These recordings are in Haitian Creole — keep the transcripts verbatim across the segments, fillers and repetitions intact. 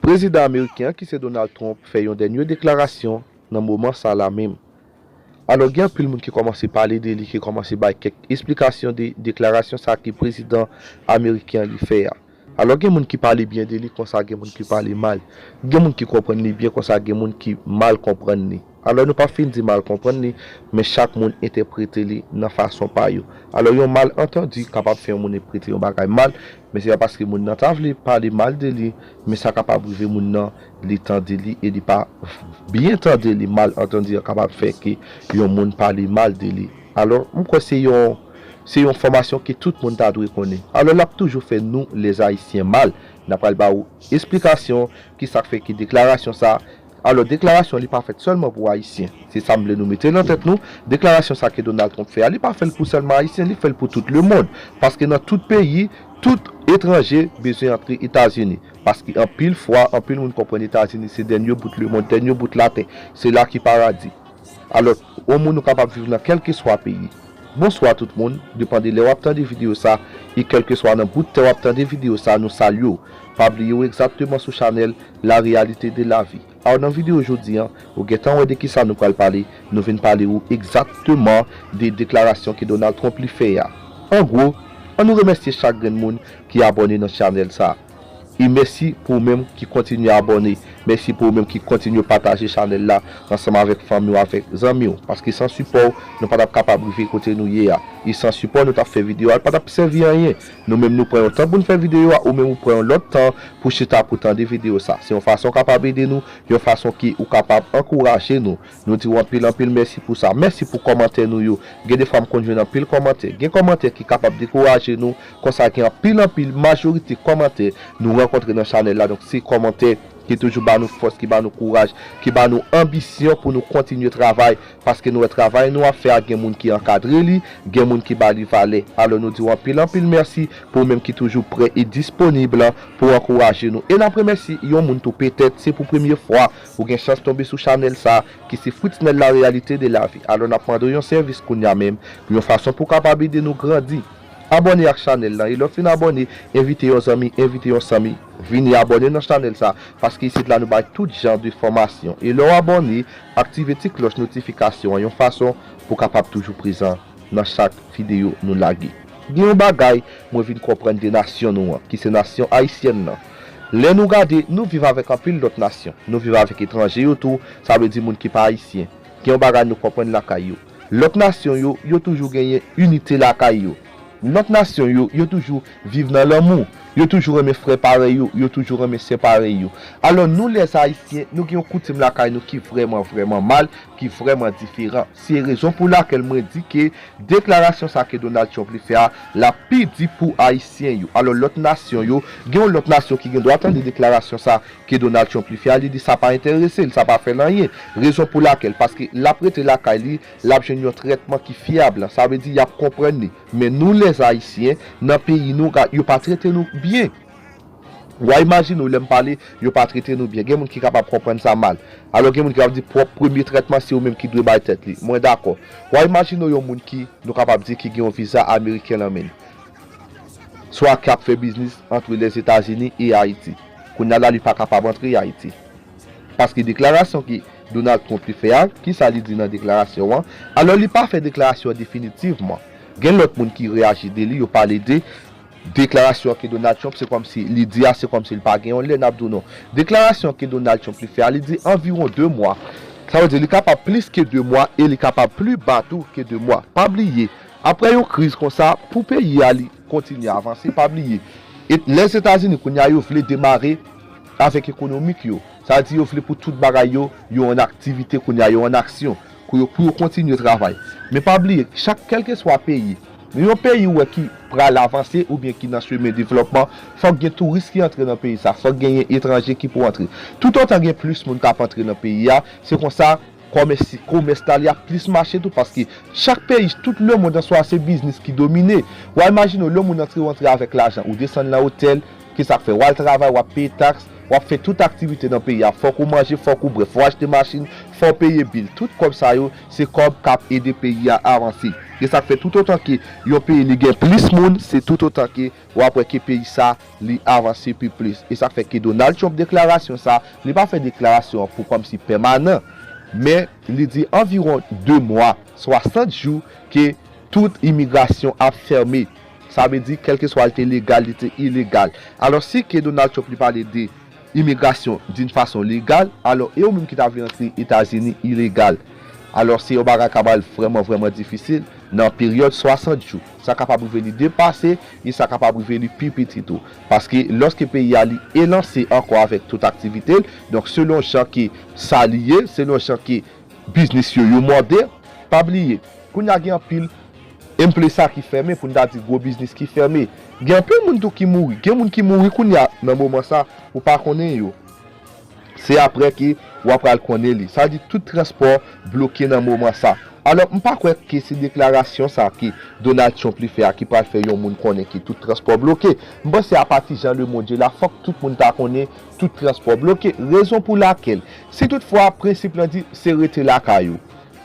Prezidan ameriken an ki se Donald Trump fè yon dènye deklarasyon nan moman sa la menm. Alò, gen anpil moun ki kòmanse pale de li, ki kòmanse bay kèk esplikasyon de deklarasyon sa ke prezidan ameriken an li fè a. Alò, gen moun ki pale byen de li, konsa gen moun ki pale mal. Gen moun ki konprann li byen, konsa gen moun ki mal konprann li. Alò, nou pa fin di mal konprann li, men chak moun entèprete li nan fason pa yo. Alò, yon malantandi kapab fè yon moun entèprete yon bagay mal, men se pa paske moun nan ta vle pale mal de li, men sa kapab rive moun nan, li tande li e li pa byen tande li, malantandi an kapab fè ke yon moun pale mal de li. Alò, m kwè se yon, se yon enfòmasyon ke tout moun ta dwe konnen. Alò, l ap toujou fè nou, lèzayisyen, mal. N ap pral ba ou esplikasyon ki sa k fè ke deklarasyon sa. Alò, deklarasyon li pa fèt sèlman pou Ayisyen. Se sa m vle nou mete nan tèt nou. Deklarasyon sa ke Donald Trump fè a, li pa fè l pou sèlman Ayisyen, li fè l pou tout lemonn. Paske nan tout peyi, tout etranje bezwen antre Etazini. Paske anpil fwa, anpil moun konprann Etazini se dènye bout lemonn, dènye bout latè. Se la ki paradi. Alò, yon moun ou kapab viv nan kèlkeswa peyi. Bonswa tout moun, depann de lè w ap tande videyo sa, e kèlkeswa nan bout tè w ap tande videyo sa, nou salye w. Pa bliye w egzakteman sou chanèl La Réalité de la Vie. Alò, nan videyo jodi an, ou gentan wè de kisa nou pral pale, nou vin pale ou egzakteman de deklarasyon ke Donald Trump li fè a. An gwo, ann nou remèsye chak grenn moun ki abòne nan chanèl sa. E mèsi pou ou menm ki kontinye abòne. Mèsi pou ou menm ki kontinye pataje chanèl la ansanm avèk fanmi w, avèk zanmi w. Paske san sipò w, nou pa t ap kapab rive kote nou ye a. E san sipò w, nou t ap fè videyo a, l pa t ap sèvi anyen. Nou menm nou pran yon tan pou n fè videyo a, ou menm ou pran yon lòt tan pou chita pou tande videyo sa. Se yon fason w kapab ede nou, yon fason ke ou kapab ankouraje nou. Nou di w anpil, anpil mèsi pou sa. Mèsi pou kòmantè nou yo. Gen de fwa m konn jwenn anpil kòmantè. Gen kòmantè ki kapab dekouraje nou. Konsa gen anpil, anpil majorite kòmantè nou rankontre nan chanèl la. Donk, se kòmantè ki toujou ba nou fòs, ki ba nou kouraj, ki ba nou anbisyon pou nou kontinye travay. Paske nou wè travay nou ap fè a, gen moun ki ankadre li, gen moun ki ba li valè. Alò, nou di w anpil, anpil mèsi pou ou menm ki toujou prè e disponib pou ankouraje nou. E n ap remèsye yon moun tou, petèt se pou premye fwa ou gen chans tonbe sou chanèl sa, ki se Fritznel La Réalité de la Vie. Alò, n ap mande w yon sèvis kounye a menm, yon fason pou w kapab ede nou grandi. Abòne ak chanèl la, e lè w fin abòne, envite yon zanmi, envite yon zanmi, vini abòne nan chanèl sa, paske isit la nou bay tout jan de fòmasyon. E lè w abòne, aktive ti klòch notifikasyon an yon fason pou w kapab toujou prezan nan chak videyo nou lage. Gen yon bagay mwen vin konprann de nasyon nou an, ki se nasyon ayisyèn nan. Lè nou gade, nou viv avèk anpil lòt nasyon. Nou viv avèk etranje yo tou, sa vle di moun ki pa ayisyen. Gen yon bagay nou konprann lakay yo. Lòt nasyon yo, yo toujou genyen inite lakay yo. Lòt nasyon yo, yo toujou viv nan lanmou. Yo toujou renmen frè parèy yo, yo toujou renmen sè parèy yo. Alò, nou lèzayisyen, nou gen yon koutim lakay nou ki vrèman, vrèman mal, ki vrèman diferan. Se rezon pou lakèl mwen di ke deklarasyon sa ke Donald Trump li fè a, l ap pi di pou ayisyen yo. Alò, lòt nasyon yo, gen yon lòt nasyon ki gen dwa tande deklarasyon sa ke Donald Trump li fè a, li di sa pa enterese l, sa pa fè l anyen. Rezon pou lakèl, paske l ap rete lakay li, l ap jwenn yon trètman ki fyab, sa vle di y ap konprann li. Men nou lèzayisyen, nan peyi nou, ga-, yo pa trete nou byen. W a imajine w, lè m pale, yo pa trete nou byen. Gen moun ki kapab konprann sa mal. Alò, gen moun ki kapab di pwòp premye trètman se ou menm ki dwe bay tèt li. Mwen dakò. W a imajine w yon moun ki, nou kapab di, ki gen yon viza ameriken nan men l. Swa k ap fè biznis ant Lèzetazini e Ayiti. Kounye a la, li pa kapab antre Ayiti. Paske deklarasyon ke Donald Trump li fè a, kisa li di nan deklarasyon an? Alò, li pa fè deklarasyon an definitivman. Gen lòt moun ki reyaji de li, yo pale de deklarasyon ke Donald Trump, se kòmsi li di a, se kòmsi li pa gen yon lè, n ap di w non. Deklarasyon ke Donald Trump li fè a, li di anviwon de mwa. Sa vle di li kapab plis ke de mwa e li kapab pli ba tou ke de mwa. Pa bliye, apre yon kriz konsa, pou peyi a li kontinye avanse, pa bliye. E Lèzetazini kounye a yo vle demare avèk ekonomik yo. Sa vle di yo vle pou tout bagay yo, yo an aktivite kounye a, yo an aksyon. Pou yo, pou yo kontinye travay. Men pa bliye, chak, kèlkeswa peyi, yon peyi ou wè ki pral avanse oubyen ki nan chemen devlòpman, fòk gen touris ki antre nan peyi sa, fòk genyen etranje ki pou antre. Toutotan gen plis moun k ap antre nan peyi a, se konsa, kòmès, komès la, li ap plis mache tou, paske chak peyi, tout lemonn an swa se biznis ki domine. W a imajine w, lemonn antre, w antre avèk lajan, ou desann nan otèl, kisa k fè? W al travay, w ap peye taks, w ap fè tout aktivite nan peyi a. Fòk ou manje, fòk ou bwè, fòk w achte machin, fò w peye bil. Tout kòb sa yo, se kòb k ap ede peyi a avanse. E sa k fè toutotan ke yon peyi li gen plis moun, se toutotan ke w ap wè ke peyi sa li avanse pi plis. E sa k fè ke Donald Trump deklarasyon sa, li pa fè deklarasyon an pou kòmsi pèmanan, men li di anviwon de mwa, swasant jou, ke tout imigrasyon ap fèmen. Sa vle di, kèlkeswa li te legal, li te ilegal. Alò, si ke Donald Trump li pale de imigrasyon d'une façon légale, alò, e ou menm ki ta vle antre Etazini ilegal? Alò, se yon bagay k ap al vrèman, vrèman difisil nan peryòd swasant jou. Sa kapab rive li depase, e sa kapab rive li pi piti tou. Paske lòske peyi a li elanse ankò avèk tout aktivite l, donk selon jan ke sa li ye, selon jan ke biznis yo, yo mòde, pa bliye, kounye a gen anpil enpresa ki fèmen, pou n ta di gwo biznis ki fèmen. Gen anpil moun tou ki mouri. Gen moun ki mouri kounye a nan moman sa, ou pa konnen yo. Se apre ke w ap pral konnen li. Sa di tout transpò bloke nan moman sa. Alò, m pa kwè ke se deklarasyon sa ke Donald Trump li fè a ki pral fè yon moun konnen ke tout transpò bloke. M panse apati jan lemond ye la, fòk tout moun ta konnen tout transpò bloke. Rezon pou lakèl, si toutfwa prensip lan di se rete lakay ou,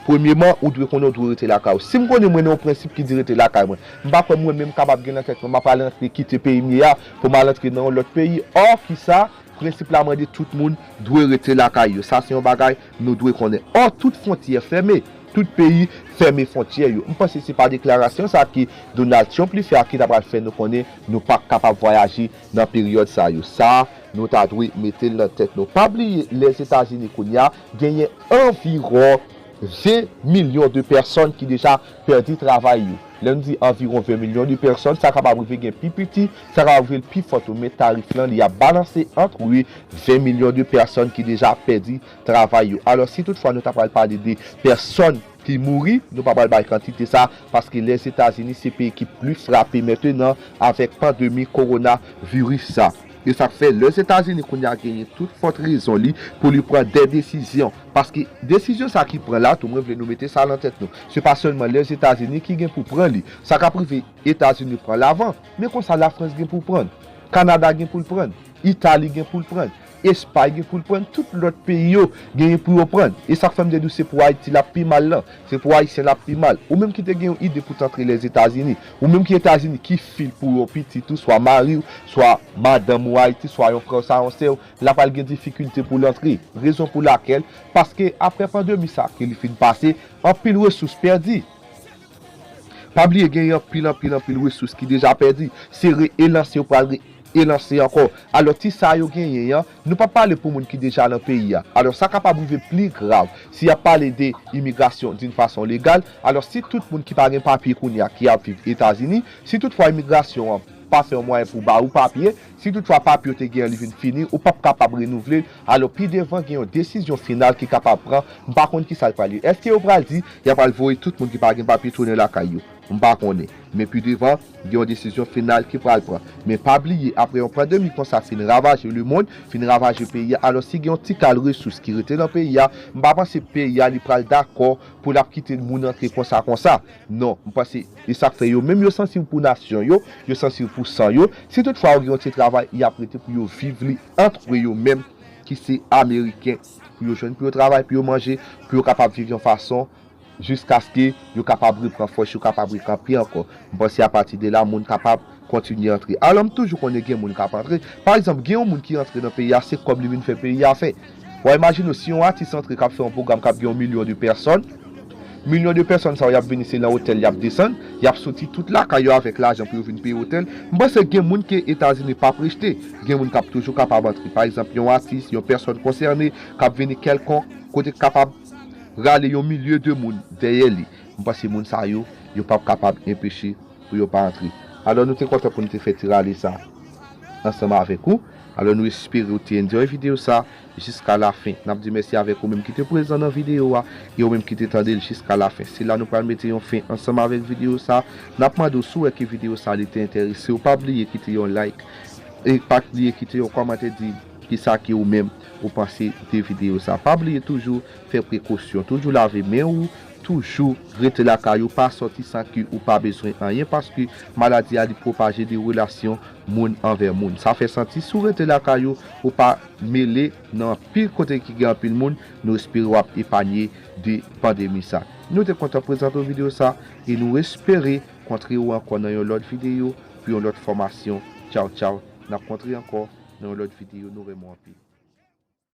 premyeman, ou dwe konnen ou dwe rete lakay ou. Si m konnen mwen nan yon prensip ki di rete lakay mwen, m pa kwè mwen menm kapab gen nan tèt mwen m ap pral antre kite peyi m ye a pou m al antre nan yon lòt peyi. Ò, kisa? Prensip la mande tout moun dwe rete lakay yo. Sa se yon bagay nou dwe konnen. Ò, tout fwontyè fèmen. Tout peyi fèmen fwontyè yo. M panse se pa deklarasyon sa ke Donald Trump li fè a ki ta pral fè nou konnen nou p ap kapab vwayaje nan peryòd sa yo. Sa, nou ta dwe mete l nan tèt nou. Pa bliye, Lèzetazini kounye a genyen anviwon ven milyon de pèsòn ki deja pèdi travay yo. Lè n di anviwon ven milyon de pèsòn, sa kapab rive gen pi piti, sa kapab rive l pi fò tou, men tarif lan li ap balanse ant ven milyon de pèsòn ki deja pèdi travay yo. Alò, si toutfwa nou ta pral pale de pèsòn ki mouri, nou pa pral bay kantite sa, paske Lèzetazini se peyi ki pli frape mentenan avèk pandemi kowonaviris sa. E sa k fè Lèzetazini kounye a genyen tout fòt rezon li pou li pran de desizyon. Paske desizyon sa ki pran la tou, mwen vle nou mete sa nan tèt nou. Se pa sèlman Lèzetazini ki gen pou pran li. Sa k ap rive Etazini pran l avan, men konsa Lafrans gen pou pran l. Kanada gen pou l pran l. Itali gen pou l pran l. Espay gen pou l pran l. Tout lòt peyi yo genyen pou yo pran l. E sa k fè m te di w se pou Ayiti l ap pi mal lan. Se pou Ayisyen l ap pi mal. Ou menm ki te gen yon ide pou t antre Lèzetazini, ou menm ki Etazini ki fil pou yon pitit ou, swa mari w, swa madanm ou Ayiti, swa yon frè w, swa yon sè w, l ap al gen difikilte pou l antre. Rezon pou lakèl, paske apre pandemi sa ke li fin pase, anpil resous pèdi. Pa bliye genyen anpil, anpil, anpil resous ki deja pèdi. Se re-elanse yo pral re-elanse ankò. Alò, ti sa yo genyen an, nou p ap pale pou moun ki deja nan peyi a. Alò, sa kapab rive pli grav si y ap pale de imigrasyon d'une façon légale. Alò, si tout moun ki pa gen papye kounye a ki ap viv Etazini, si toutfwa imigrasyon an pa fè yon mwayen pou ba ou papye, si toutfwa papye w te gen an li vin fini, ou p ap kapab renouvle l, alò pi devan gen yon desizyon final ki kapab pran, m pa konn kisa l pral ye. Èske yo pral di y ap al voye tout moun ki pa gen papye tounen lakay yo? M pa konnen. Men pi devan, gen yon desizyon final ki pral pran. Men pa bliye, apre yon pandemi konsa fin ravaje lemonn, fin ravaje peyi a, alò si gen yon ti kal resous ki rete nan peyi a, m pa panse peyi a li pral dakò pou l ap kite moun antre konsa konsa. Non, m panse e sa k fè yo menm yo santi pou nasyon yo, yo santi pou san yo. Si toutfwa yo gen yon ti travay, y ap rete pou yo viv li antre yo menm ki se Ameriken, pou yo jwenn pou yo travay, pou yo manje, pou yo kapab viv yon fason jiskaske yo kapab repran fòs, yo kapab rekanpe ankò. M panse apati de la, moun kapab kontinye antre. Alò, m toujou konnen gen moun k ap antre. Pa egzanp, gen yon moun ki antre nan peyi a, se kòb li vin fè peyi a fè. W a imajine w, si yon atis antre k ap fè yon pwogram k ap gen yon milyon de pèsòn, milyon de pèsòn sa yo, y ap vini, se nan otèl y ap desann, y ap soti tout lakay yo avèk lajan pou yo vin peye otèl. M panse gen moun ke Etazini p ap rejte. Gen moun k ap toujou kapab antre. Pa egzanp, yon atis, yon pèsòn konsène k ap vini kèlkonk kote k kapab rale yon milye de moun dèyè li. M panse moun sa yo, yo p ap kapab enpeche pou yo pa antre. Alò, nou te kontan pou nou te fè ti rale sa ansanm avèk ou. Alò, nou espere ou te enjoy videyo sa jiska lafen. N ap di mèsi avèk ou menm ki te prezan nan videyo a e ou menm ki te tande l jiska lafen. Se la nou pral mete yon fen ansanm avèk videyo sa. N ap mande w si w wè ke videyo sa li te enterese w, pa bliye kite yon like e pa bliye kite yon kòmantè, di kisa ke ou menm ou panse de videyo sa. Pa bliye toujou fè prekosyon, toujou lave men ou, toujou rete lakay ou, pa sòti san ke ou pa bezwen anyen, paske maladi a li pwopaje de relasyon moun anvè moun. Sa fè santi si w rete lakay ou, ou pa mele nan anpil kote ki gen anpil moun, nou espere w ap epanye de pandemi sa. Nou te kontan prezante w videyo sa e nou espere kontre w ankò nan yon lòt videyo pou yon lòt fòmasyon. Tchaw, tchaw. N ap kontre ankò nan yon lòt videyo. Nou renmen w anpil.